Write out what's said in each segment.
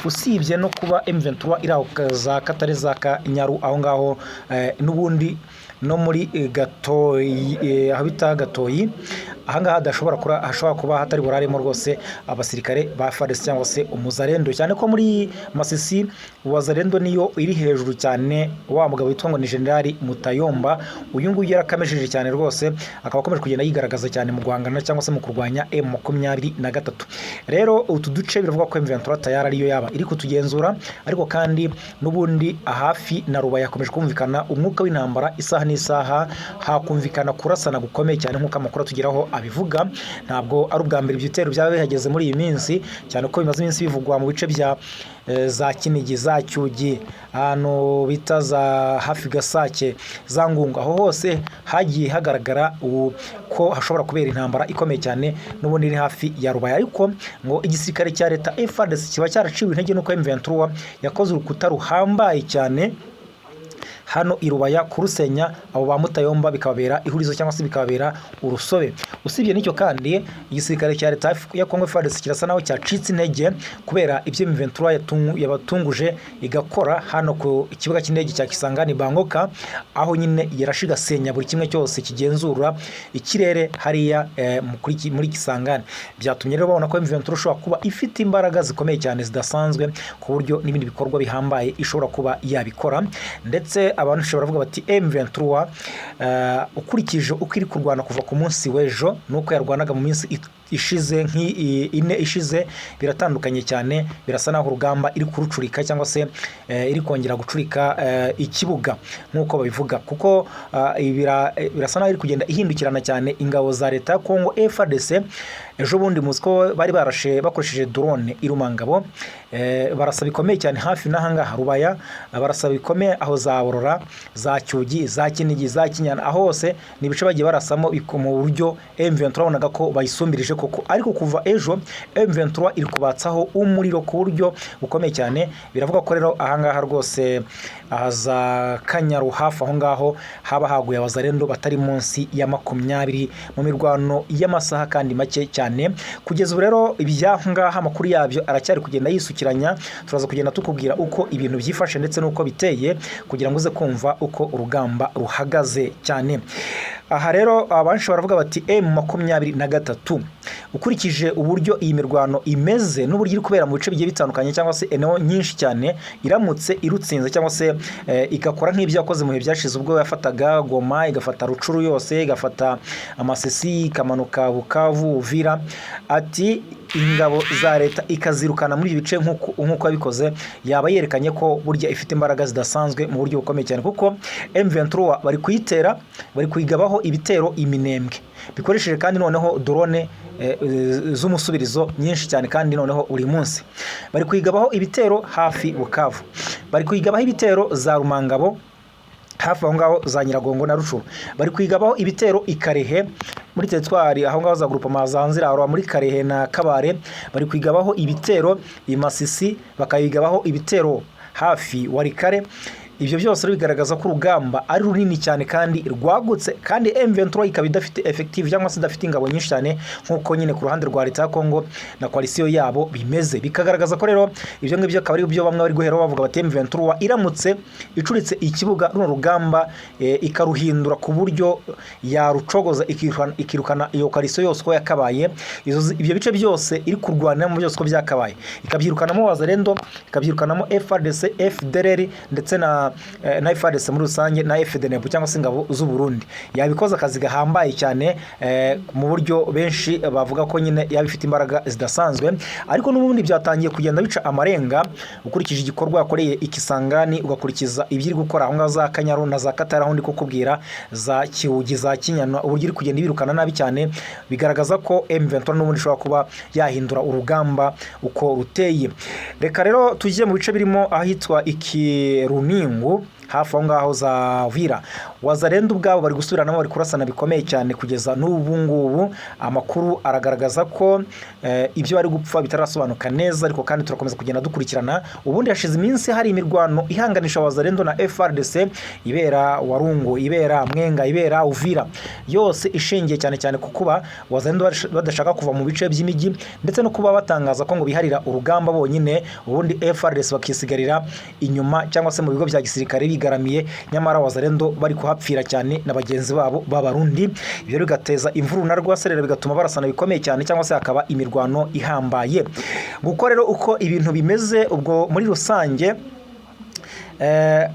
Usibye no kuba M23 iri aho za Katare, za Kanyaru, aho ngaho, n'ubundi no muri Gatoyi, aho bita Gatoyi, ahangaha hadashobora kuba, hashobora kuba hatari buraremo rwose abasirikare ba FARDC cyangwa se umuzarendo, cyane ko muri Masisi Wazarendo niyo iri hejuru cyane. Wa mugabo witwa ngo ni General Mutayomba, uyu nguyu yarakamejeje cyane rwose, akaba akomeje kugenda yigaragaza cyane mu guhangana cyangwa se mu kurwanya M23. Rero utu duce biravuga ko M23 tayari ariyo yaba iri kutugenzura, ariko kandi n'ubundi hafi na Rubaya yakomeje kumvikana umwuka w'intambara. Isaha n'isaha hakumvikana kurasana gukomeye cyane, nk'uko amakuru atugeraho abivuga. Ntabwo ari ubwa mbere ibyo bitero byaba bihageze muri iyi minsi, cyane ko bimaze iminsi bivugwa mu bice bya za Kinigi, za Cyugi, ahantu bita za hafi Gasake, za Ngungu. Aho hose hagiye hagaragara ubu ko hashobora kubera intambara ikomeye cyane, n'ubundi iri hafi ya Rubaya. Ariko ngo igisirikare cya leta FARDC kiba cyaraciwe intege nuko M23 yakoze urukuta ruhambaye cyane hano i Rubaya, kurusenya abo ba Mutayomba bikababera ihurizo cyangwa se bikababera urusobe. Usibye n'icyo kandi, igisirikare cya leta ya Congo FARDC kirasa naho cyacitse intege kubera ibyo M23 yabatunguje igakora hano ku kibuga cy'indege cya Kisangani Bangoka, aho nyine yarashe igasenya buri kimwe cyose kigenzura ikirere hariya muri Kisangani. Byatumye rero babona ko M23 ishobora kuba ifite imbaraga zikomeye cyane zidasanzwe, ku buryo n'ibindi bikorwa bihambaye ishobora kuba yabikora. Ndetse abantu bashobora baravuga bati M23, ukurikije uko iri kurwana kuva ku munsi w'ejo nuko yarwanaga mu minsi ishize nk'ine ishize, biratandukanye cyane. Birasa naho urugamba iri kurucurika cyangwa se iri kongera gucurika ikibuga nk'uko babivuga, kuko birasa naho iri kugenda ihindukirana cyane ingabo za leta ya Congo FARDC. Ejo bundi muzi ko bari barashe bakoresheje drone i Rumangabo, barasa bikomeye cyane hafi n'ahangaha Rubaya, barasa bikomeye aho za Burora, za Cyugi, za Kinigi, za Kinyana. Aho hose ni ibice bagiye barasamo mu buryo M23 wabonaga ko bayisumbirije koko. Ariko kuva ejo M23 iri kubatsaho umuriro ku buryo bukomeye cyane. Biravuga ko rero ahangaha rwose, aha za Kanyaru, hafi aho ngaho, haba haguye abazarendo batari munsi ya 20 mu mirwano y'amasaha kandi make cyane. Kugeza ubu rero iby'aho ngaha amakuru yabyo aracyari kugenda yisukiranya. Turaza kugenda tukubwira uko ibintu byifashe ndetse n'uko biteye, kugira ngo uze kumva uko urugamba ruhagaze cyane. Aha rero abenshi baravuga bati M23, ukurikije uburyo iyi mirwano imeze n'uburyo iri kubera mu bice bigiye bitandukanye cyangwa se eneo nyinshi cyane, iramutse irutsinze cyangwa se igakora nk'ibyo yakoze mu bihe byashize ubwo yafataga Goma, igafata Rucuru yose, igafata Amasisi, ikamanuka Bukavu, Uvira, ati ingabo za leta ikazirukana muri ibi bice nk'uko yabikoze, yaba yerekanye ko burya ifite imbaraga zidasanzwe mu buryo bukomeye cyane, kuko M23 bari kuyitera, bari kuyigabaho ibitero iminembwe bikoresheje kandi noneho drone z'umusubirizo nyinshi cyane, kandi noneho buri munsi bari kuyigabaho ibitero hafi Bukavu, bari kuyigabaho ibitero za Rumangabo, hafi aho ngaho za Nyiragongo na Rucuru, bari kwigabaho ibitero i Karehe muri teritwari aho ngaho za groupement za Nziraro, muri Karehe na Kabare, bari kwigabaho ibitero i Masisi, bakayigabaho ibitero hafi Warikare. Ibyo byose rero bigaragaza ko urugamba ari runini cyane kandi rwagutse, kandi M23 ikaba idafite effectif cyangwa se idafite ingabo nyinshi cyane nk'uko nyine ku ruhande rwa leta ya Congo na coalition yabo bimeze. Bikagaragaza ko rero ibyo ngibyo akaba ari byo bamwe bari guheraho bavuga bati M23 iramutse icuritse ikibuga runo rugamba, ikaruhindura ku buryo yarucogoza, ikirukana iyo coalition yose uko yakabaye, ibyo bice byose iri kurwaniramo byose uko byakabaye, ikabyirukanamo Wazalendo, ikabyirukanamo FARDC, FDLR ndetse na FARDC muri rusange na FDNB cyangwa se ingabo z'u Burundi, yabikoze akazi gahambaye cyane, mu buryo benshi bavuga ko nyine yaba ifite imbaraga zidasanzwe. Ariko n'ubundi byatangiye kugenda bica amarenga, ukurikije igikorwa yakoreye ikisangani, ugakurikiza ibyo iri gukora aho ngaho za Kanyaru na za Katara, aho ndi kukubwira za Kiwugi, za Kinyana, uburyo iri kugenda ibirukana nabi cyane, bigaragaza ko M23 n'ubundi ishobora kuba yahindura urugamba uko ruteye. Reka rero tujye mu bice birimo ahitwa Ikiruningu, hafi aho ngaho za Vira. Wazalendo ubwabo bari gusubiranamo, bari kurasana bikomeye cyane kugeza n'ubu ngubu. Amakuru aragaragaza ko ibyo bari gupfa bitarasobanuka neza, ariko kandi turakomeza kugenda dukurikirana. Ubundi hashize iminsi hari imirwano ihanganisha Wazalendo na FARDC, ibera Warungu, ibera Mwenga, ibera Uvira, yose ishingiye cyane cyane ku kuba Wazalendo badashaka kuva mu bice by'imijyi, ndetse no kuba batangaza ko ngo biharira urugamba bonyine, ubundi FARDC bakisigarira inyuma cyangwa se mu bigo bya gisirikare bigaramiye, nyamara Wazalendo bari kuhapfira cyane na bagenzi babo b'Abarundi. Ibyo bigateza imvururu na rwaserera, bigatuma barasana bikomeye cyane cyangwa se hakaba imirwano ihambaye. Nguko rero uko ibintu bimeze. Ubwo muri rusange,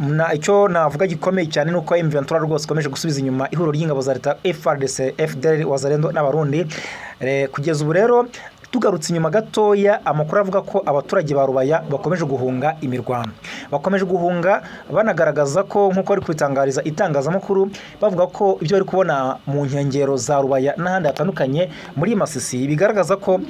na icyo navuga gikomeye cyane ni uko M23 rwose ikomeje gusubiza inyuma ihuriro ry'ingabo za leta, FARDC, FDLR, Wazalendo n'Abarundi. Kugeza ubu rero, tugarutse inyuma gatoya, amakuru avuga ko abaturage ba Rubaya bakomeje guhunga imirwano, bakomeje guhunga, banagaragaza ko, nk'uko bari kubitangariza itangazamakuru, bavuga ko ibyo bari kubona mu nkengero za Rubaya n'ahandi hatandukanye muri Masisi bigaragaza ko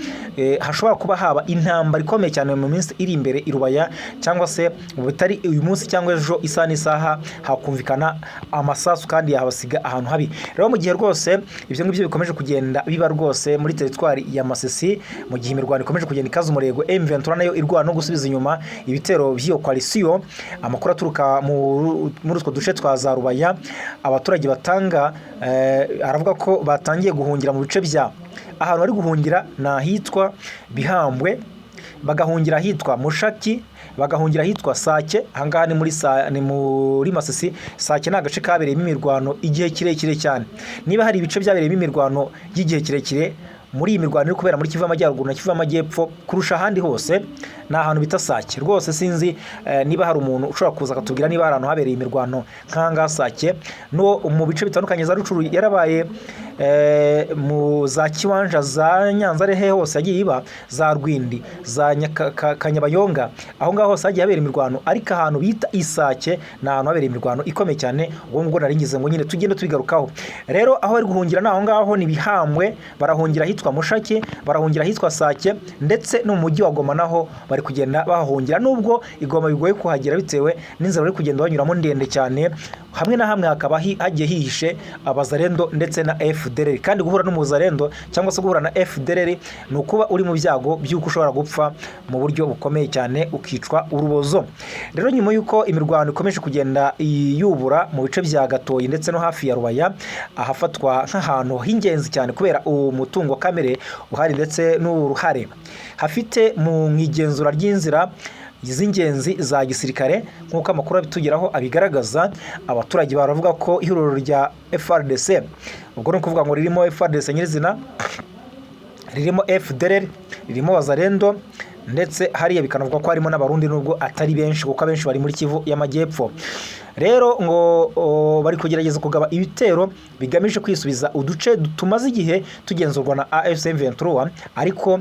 hashobora kuba haba intambara ikomeye cyane mu minsi iri imbere i Rubaya, cyangwa se bitari uyu munsi cyangwa ejo, isaha n'isaha hakumvikana amasasu kandi yahabasiga ahantu habi. Rero mu gihe rwose ibyo ngibyo bikomeje kugenda biba rwose muri teritwari ya Masisi, mu gihe imirwano ikomeje kugenda ikaza umurego, M23 nayo irwana no gusubiza inyuma ibitero by'iyo coalition, amakuru aturuka muri utwo duce twa za Rubaya abaturage batanga, aravuga ko batangiye guhungira mu bice bya ahantu bari guhungira ni ahitwa Bihambwe, bagahungira ahitwa Mushaki, bagahungira ahitwa Sake. Ahangaha ni muri Masisi. Sake ni agace kabereyemo imirwano igihe kirekire cyane. Niba hari ibice byabereyemo imirwano y'igihe kirekire muri iyi mirwano iri kubera muri Kivu y'Amajyaruguru na Kivu y'Amajyepfo kurusha ahandi hose, ni ahantu bita Sake. Rwose sinzi niba hari umuntu ushobora kuza akatubwira niba hari ahantu habereye imirwano nk'ahangaha Sake, no mu bice bitandukanye za Rutshuru yarabaye, mu za Kiwanja, za Nyanza, hehe hose yagiye iba, za Rwindi, za Kanyabayonga, aho ngaho hose hagiye habera imirwano, ariko ahantu bita Isake ni ahantu habereye imirwano ikomeye cyane. Ubwo ngubwo nari ngize ngo nyine tugende tubigarukaho. Rero aho bari guhungira ni aho ngaho, ni Bihambwe, barahungira ahitwa Mushaki, barahungira ahitwa Sake, ndetse no mu mujyi wa Goma naho bari kugenda bahahungira, nubwo i Goma bigoye kuhagera bitewe n'inzira bari kugenda banyuramo ndende cyane, hamwe na hamwe hakaba hagiye hihishe Abazarendo ndetse na FDLR. Kandi guhura n'umuzarendo cyangwa se guhura na FDLR ni ukuba uri mu byago by'uko ushobora gupfa mu buryo bukomeye cyane, ukicwa urubozo. Rero nyuma y'uko imirwano ikomeje kugenda yubura mu bice bya Gatoyi ndetse no hafi ya Rubaya, ahafatwa nk'ahantu h'ingenzi cyane kubera umutungo kamere uhari ndetse n'uruhare hafite mu igenzura ry'inzira z'ingenzi za gisirikare, nk'uko amakuru abitugeraho abigaragaza, abaturage baravuga ko ihuriro rya FARDC, ubwo ni ukuvuga ngo ririmo FARDC nyirizina, ririmo FDLR, ririmo Wazalendo, ndetse hariya bikanavuga ko harimo n'Abarundi, nubwo atari benshi kuko abenshi bari muri Kivu y'Amajyepfo. Rero ngo bari kugerageza kugaba ibitero bigamije kwisubiza uduce tumaze igihe tugenzurwa na AFC M23, ariko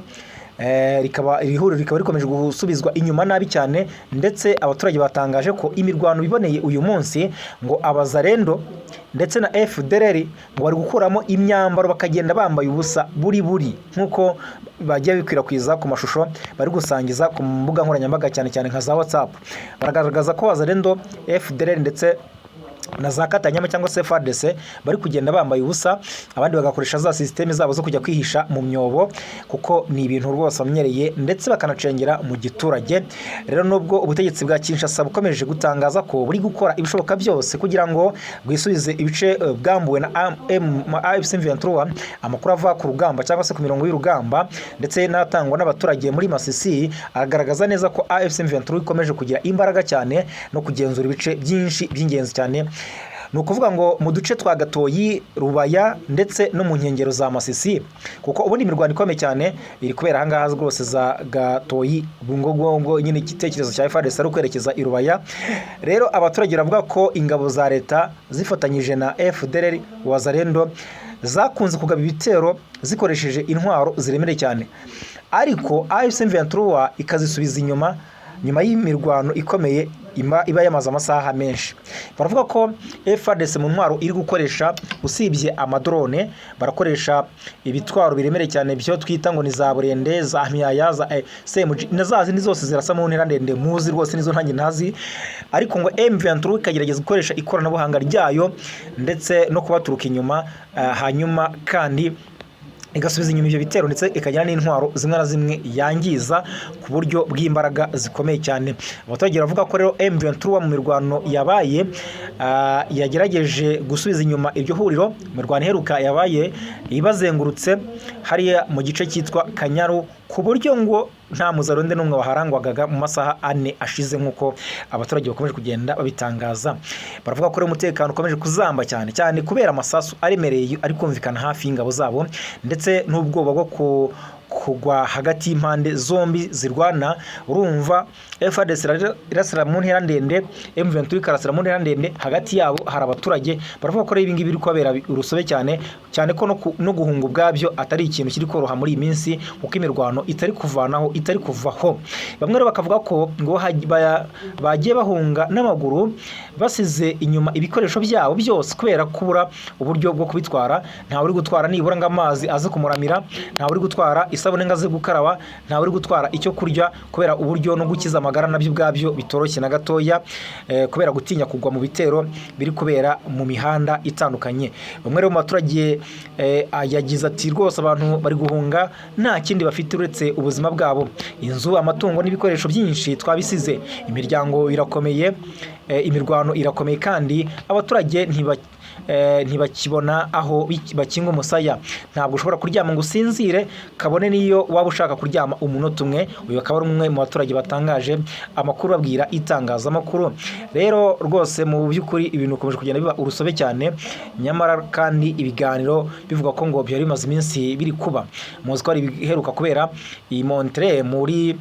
rikaba iri huriro rikaba rikomeje gusubizwa inyuma nabi cyane. Ndetse abaturage batangaje ko imirwano iboneye uyu munsi, ngo Abazarendo ndetse na FDLR ngo bari gukuramo imyambaro bakagenda bambaye ubusa buri buri, nk'uko bagiye bikwirakwiza ku mashusho bari gusangiza ku mbuga nkoranyambaga, cyane cyane nka za WhatsApp. Baragaragaza ko Wazalendo, FDLR ndetse na za Katanyama cyangwa se FARDC bari kugenda bambaye ubusa, abandi bagakoresha za système zabo zo kujya kwihisha mu myobo, kuko ni ibintu rwose bamenyereye, ndetse bakanacengera mu giturage. Rero nubwo ubutegetsi bwa Kinshasa bukomeje gutangaza ko buri gukora ibishoboka byose kugira ngo bwisubize ibice bwambuwe na AFC M23, amakuru ava ku rugamba cyangwa se ku mirongo y'urugamba ndetse n'atangwa n'abaturage muri Masisi agaragaza neza ko AFC M23 ikomeje kugira imbaraga cyane no kugenzura ibice byinshi by'ingenzi cyane, ni ukuvuga ngo mu duce twa Gatoyi, Rubaya ndetse no mu nkengero za Masisi, kuko ubundi imirwano ikomeye cyane iri kubera ahangaha rwose za Gatoyi. Ubwo nyine igitekerezo cya FARDC ari ukwerekeza i Rubaya. Rero abaturage baravuga ko ingabo za leta zifatanyije na FDLR, Wazalendo zakunze kugaba ibitero zikoresheje intwaro ziremereye cyane, ariko AFC M23 ikazisubiza inyuma. nyuma y'imirwano ikomeye iba yamaze amasaha menshi. Baravuga ko FARDC mu ntwaro iri gukoresha, usibye amadrone, barakoresha ibitwaro biremereye cyane byo twita ngo ni za burende, za miyaya, za SMG na za zindi zose zirasa mu ntera ndende muzi rwose, nizo ntange ntazi. Ariko ngo M23 ikagerageza gukoresha ikoranabuhanga ryayo ndetse no kubaturuka inyuma, hanyuma kandi igasubiza inyuma ibyo bitero, ndetse ikagira n'intwaro zimwe na zimwe yangiza ku buryo bw'imbaraga zikomeye cyane. Abaturage baravuga ko rero M23 mu mirwano yabaye yagerageje gusubiza inyuma iryo huriro. Mu mirwano iheruka yabaye ibazengurutse hariya mu gice cyitwa Kanyaru, ku buryo ngo nta muzarunde n'umwe waharangwagaga mu masaha 4 ashize, nk'uko abaturage bakomeje kugenda babitangaza. Baravuga ko rero umutekano ukomeje kuzamba cyane cyane kubera amasasu aremereye ari kumvikana hafi y'ingabo zabo, ndetse n'ubwoba bwo kugwa hagati y'impande zombi zirwana. Urumva FARDC irasira mu ntera ndende, M23 ikarasira mu ntera ndende, hagati yabo hari abaturage. Baravuga ko rero ibi ngibi biri kubabera urusobe cyane cyane, ko no guhunga ubwabyo atari ikintu kiri koroha muri iyi minsi, kuko imirwano itari kuvanaho, itari kuvaho. Bamwe rero bakavuga ko ngo bagiye bahunga n'amaguru, basize inyuma ibikoresho byabo byose kubera kubura uburyo bwo kubitwara. Ntawe uri gutwara nibura ngo amazi aze kumuramira, ntawe uri gutwara isabune ngo aze gukaraba, ntawe uri gutwara icyo kurya, kubera uburyo no gukiza amagara nabyo ubwabyo bitoroshye na gatoya, kubera gutinya kugwa mu bitero biri kubera mu mihanda itandukanye. Bamwe rero mu baturage yagize ati: "Rwose abantu bari guhunga nta kindi bafite uretse ubuzima bwabo. Inzu, amatungo n'ibikoresho byinshi twabisize. Imiryango irakomeye, imirwano irakomeye, kandi abaturage ntibakibona aho bakinga umusaya. Ntabwo ushobora kuryama ngo usinzire, kabone n'iyo waba ushaka kuryama umunota umwe." Uyu akaba ari umwe mu baturage batangaje amakuru babwira itangazamakuru. Rero rwose mu by'ukuri ibintu bikomeje kugenda biba urusobe cyane, nyamara kandi ibiganiro bivuga ko ngo byari bimaze iminsi biri kuba. Muzi ko hari ibiheruka kubera iyi Montreux muri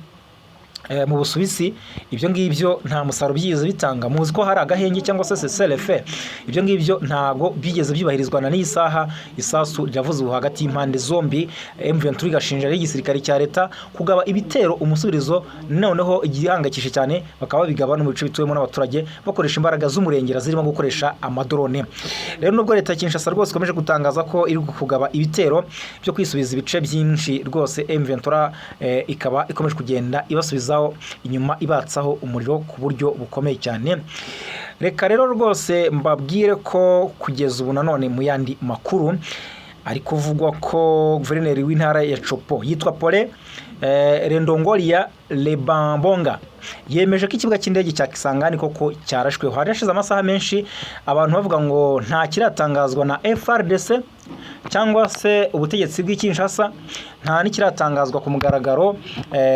mu Busuwisi. Ibyo ngibyo nta musaruro byigeze bitanga. Muzi ko hari agahenge cyangwa se cessez-le-feu. Ibyo ngibyo ntago byigeze byubahirizwa na n'iyi saha. Isasu riravuze ubu hagati y'impande zombi. M23 igashinja rero igisirikare cya leta kugaba ibitero umusubirizo, noneho igihangayikishije cyane bakaba babigaba no mu bice bituwemo n'abaturage, bakoresha imbaraga z'umurengera zirimo gukoresha amadrone. Rero nubwo leta ya Kinshasa rwose ikomeje gutangaza ko iri kugaba ibitero byo kwisubiza ibice byinshi, rwose M23 ikaba ikomeje kugenda ibasubizaho inyuma, ibatsaho umuriro ku buryo bukomeye cyane. Reka rero rwose mbabwire ko kugeza ubu nanone mu yandi makuru ari kuvugwa ko guverineri w'intara ya Tshopo yitwa Paul Lendongolia Lebambonga yemeje ko ikibuga cy'indege cya Kisangani koko cyarashweho. Hari hashize amasaha menshi abantu bavuga ngo nta kiratangazwa na FARDC cyangwa se ubutegetsi bw'i Kinshasa, nta n'ikiratangazwa ku mugaragaro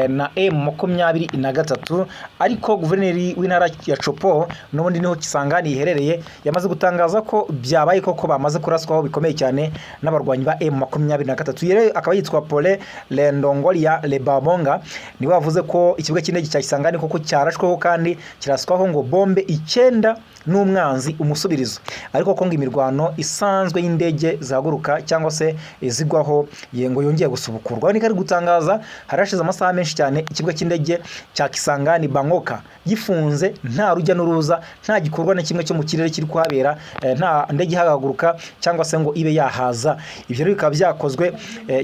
na M23, ariko guverineri w'intara ya Tshopo, n'ubundi niho Kisangani iherereye, yamaze gutangaza ko byabaye koko, bamaze kuraswaho bikomeye cyane n'abarwanyi ba M23. Rero akaba yitwa Paul Lendongolia Lebabonga, niwe wavuze ko ikibuga cy'indege cya Kisangani koko cyarashweho, kandi kiraswaho ngo bombe 9 n'umwanzi umusubirizo, ariko ko ngo imirwano isanzwe y'indege zihaguruka cyangwa se izigwaho ngo yongeye gusubukurwa. Niko ari gutangaza. Hari hashize amasaha menshi cyane ikibuga cy'indege cya Kisangani Bangoka gifunze, nta rujya n'uruza, nta gikorwa na kimwe cyo mu kirere kiri kuhabera, nta ndege ihaguruka cyangwa se ngo ibe yahaza. Ibyo rero bikaba byakozwe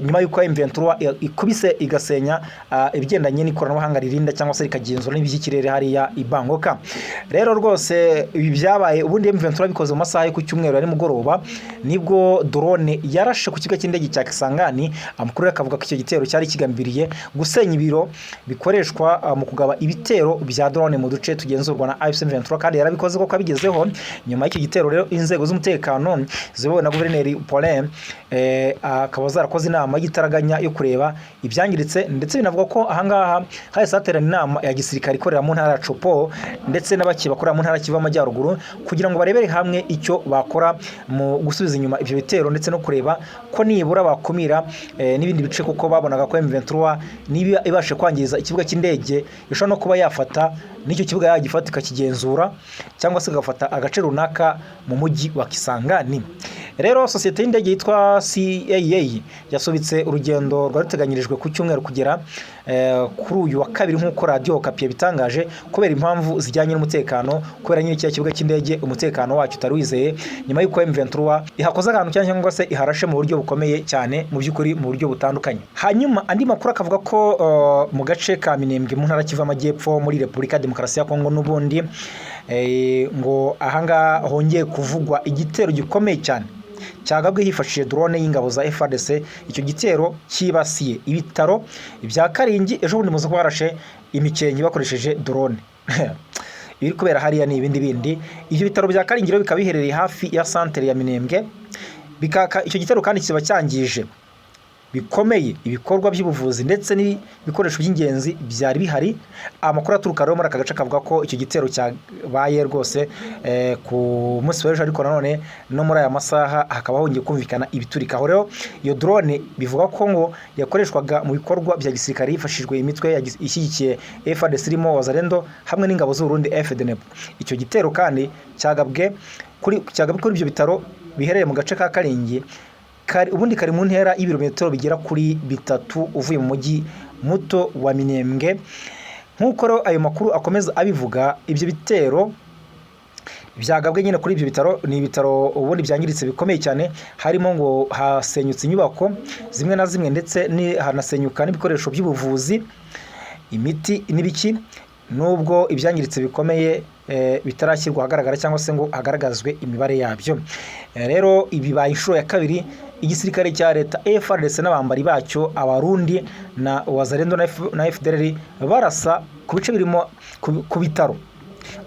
nyuma y'uko M23 ikubise igasenya ibigendanye n'ikoranabuhanga ririnda cyangwa se rikagenzura n'iby'ikirere hariya i Bangoka. Rero rwose ibi byabaye, ubundi M23 bikoze mu masaha yo ku cyumweru ya nimugoroba, nibwo drone yarashe ku kigo cy'indege cya Kisangani. Amakuru akavuga ko icyo gitero cyari kigambiriye gusenya ibiro bikoreshwa mu kugaba ibitero bya drone mu duce tugenzurwa na AFC M23, kandi yarabikoze koko abigezeho. Nyuma y'icyo gitero rero, inzego z'umutekano ziyobowe na guverineri Paulin akaba zarakoze inama y'igitaraganya yo kureba ibyangiritse, ndetse binavuga ko ahangaha hahise haterana inama ya gisirikare ikorera mu ntara ya Tshopo ndetse n'abaki bakorera mu ntara Kivu y'Amajyaruguru, kugira ngo barebere hamwe icyo bakora mu gusubiza inyuma ibyo bitero, ndetse no kureba ko nibura bakumira n'ibindi bice, kuko babonaga ko M23 niba ibashe kwangiza ikibuga cy'indege ishobora no kuba yafata n'icyo kibuga yagifata ikakigenzura, cyangwa se igafata agace runaka mu mujyi wa Kisangani. Rero sosiyete y'indege yitwa CAA yasubitse urugendo rwari ruteganyirijwe ku cyumweru kugera kuri uyu wa kabiri, nk'uko Radiyo Okapi yabitangaje, kubera impamvu zijyanye n'umutekano, kubera nyine kiriya kibuga cy'indege umutekano wacyo utari wizeye, nyuma y'uko M23 ihakoze akantu cyangwa se iharashe mu buryo bukomeye cyane, mu by'ukuri mu buryo butandukanye. Hanyuma andi makuru akavuga ko mu gace ka Minembwe, mu ntara Kivu Amajyepfo, muri Repubulika ya Demokarasi ya Kongo, n'ubundi ngo ahangaha hongeye kuvugwa igitero gikomeye cyane cyagabwe hifashishije drone y'ingabo za FARDC. Icyo gitero cyibasiye ibitaro bya Karingi. Ejo bundi muzi ko barashe imikenke bakoresheje drone. Ibiri kubera hariya ni ibindi bindi. Ibyo bitaro bya Karingi rero bikaba biherereye hafi ya santere ya Minembwe. Icyo gitero kandi kiba cyangije bikomeye ibikorwa by'ubuvuzi ndetse n'ibikoresho by'ingenzi byari bihari. Amakuru aturuka rero muri aka gace akavuga ko icyo gitero cyabaye rwose ku munsi w'ejo, ariko nanone no muri aya masaha hakaba hongeye kumvikana ibiturika. Aho rero iyo drone bivuga ko ngo yakoreshwaga mu bikorwa bya gisirikare hifashishijwe imitwe ishyigikiye FARDC irimo Wazalendo hamwe n'ingabo z'u Burundi FDNB. Icyo gitero kandi cyagabwe kuri ibyo bitaro biherereye mu gace ka Karingi, ubundi kari mu ntera y'ibirometero bigera kuri 3 uvuye mu mujyi muto wa Minembwe. Nk'uko rero ayo makuru akomeza abivuga, ibyo bitero byagabwe nyine kuri ibyo bitaro, ni ibitaro ubundi byangiritse bikomeye cyane, harimo ngo hasenyutse inyubako zimwe na zimwe, ndetse hanasenyuka n'ibikoresho by'ubuvuzi, imiti n'ibiki, nubwo ibyangiritse bikomeye bitarashyirwa ahagaragara cyangwa se ngo hagaragazwe imibare yabyo. Rero ibi bibaye inshuro ya kabiri igisirikare cya leta FARDC n'abambari bacyo Abarundi na Wazalendo na FDLR barasa ku bice birimo ku bitaro.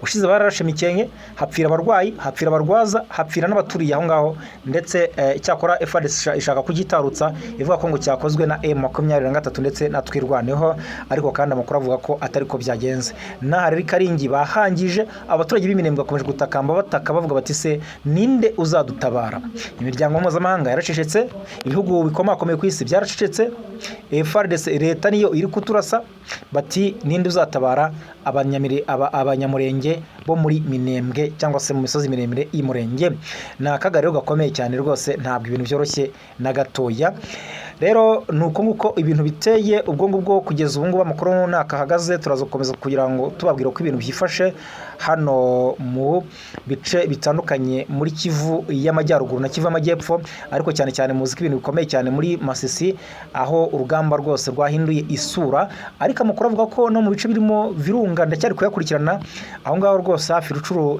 Ushize bararashe Mikenke, hapfira abarwayi, hapfira abarwaza, hapfira n'abaturiye aho ngaho. Ndetse icyakora FARDC ishaka kugitarutsa, ivuga ko ngo cyakozwe na M23 ndetse na Twirwaneho, ariko kandi amakuru avuga ko atari ko byagenze. N'aha rero i Karingi bahangije, abaturage b'Iminembwe bakomeje gutakamba, bataka bavuga bati: "Se ninde uzadutabara?" Imiryango mpuzamahanga yaracecetse, ibihugu bikomakomeye ku isi byaracecetse, FARDC leta niyo iri kuturasa. Bati: "Ninde uzatabara Abanyamurenge bo muri Minembwe cyangwa se mu misozi miremire y'Umurenge?" Ni akaga rero gakomeye cyane rwose, ntabwo ibintu byoroshye na gatoya. Rero ni uko nguko ibintu biteye. Ubwo ngubwo kugeza ubu ngubu amakuru nako ahagaze. Turaza gukomeza kugira ngo tubabwire uko ibintu byifashe hano mu bice bitandukanye muri Kivu y'Amajyaruguru na Kivu y'Amajyepfo, ariko cyane cyane muzi ko ibintu bikomeye cyane muri Masisi, aho urugamba rwose rwahinduye isura. Ariko amakuru avuga ko no mu bice birimo Virunga, ndacyari kuyakurikirana, aho ngaho rwose hafi Rucuru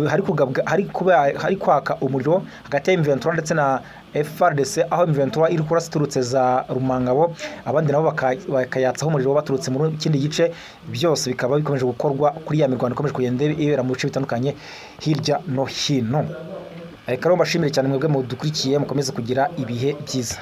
hari kugabwa, hari kuba hari kwaka umuriro hagati ya M23 ndetse na FARDC, aho M23 iri kurasa iturutse za Rumangabo, abandi nabo bakayatsaho umuriro baturutse mu kindi gice. Byose bikaba bikomeje gukorwa kuri ya mirwano ikomeje kugenda ibera mu bice bitandukanye hirya no hino. Reka rero mbashimire cyane mwebwe mudukurikiye, mukomeze kugira ibihe byiza.